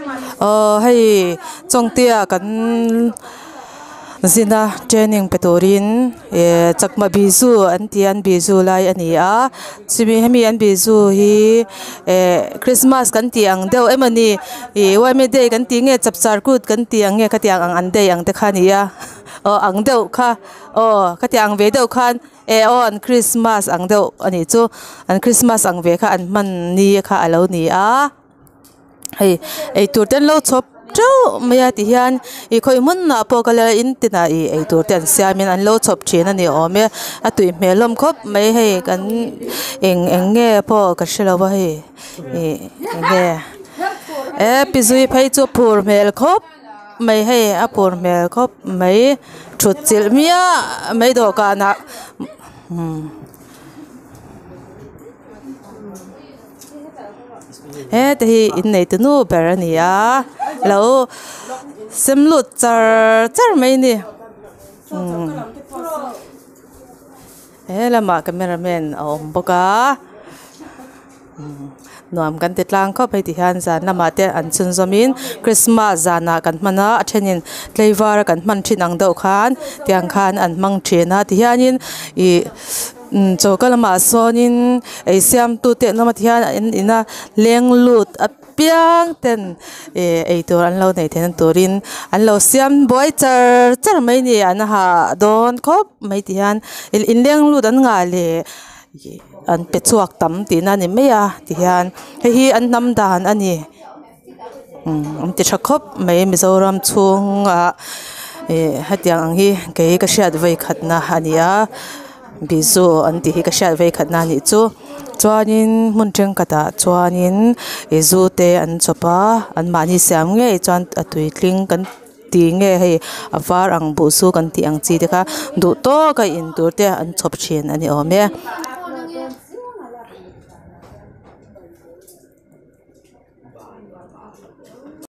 Aw hei chawngtea kan zin a training pe turin eh chakma bizu an tih a an bizu lai a ni a chumi hemi an bizu hi eh christmas kan tih ang deuh emawni ih yma day kan tih nge chapchar kut kan tih ang nge khatiang ang an day ang te kha a ni a aw ang deuh kha aw khatiang ang ve deuh khan eh aw an christmas ang deuh a nih chu an christmas ang ve kha an hman ni kha a lo ni a. Hei eitur te an lo chhawp teuh mai a ti hian ih khawi hmunah pawh kal ila in tinah ih eitur te an siam in an lo chhawp thin a ni awm e a tui hmel hlawm khawp mai hei kan eng eng nge pawh ka hrelo a hei ih eng nge e pi zui phei chu a phur hmel khawp mai hei a phur hmel khawp mai thut chilh miah mai dawhkanah umm. Heta hi innei tu nu ber a ni a lo sem lut char char mai a ni umm he lamah camera man a awm bawk a umm nuam kan ti tlang khawp hei ti hian zan lamah te an chhunzawm in christmas zanah kan hman a a thenin tlaivar a kan hman thin ang deuh khan tiang khan an hmang thin a ti hianin ih. Umm choka lamah sawnin ei siamtu te an awm a tihian an ina leng lut apiang ten ih eitur an lo neih theihna turin an lo siam buai char char mai a ni an hah dawn khawp mai ti hian inleng lut an ngah leh ih an pe chhuak tam tihna a ni mai a tihian hei hi an hnam dan a ni. Umm an ti tha khawp mai Mizoram chhungah ih hetiang ang hi kei ka hriat vawi khatna a ni a bizu an tih hi ka hriat vawi khatna a nih chu chuanin hmun thenkhatah chuanin ih zu te an chawp a anmahni siam ngei chuan a tui tling kan ti nge hei a var ang buh zu kan tih ang chi te kha duh tawk a in tur te an chhawp thin a ni awm e.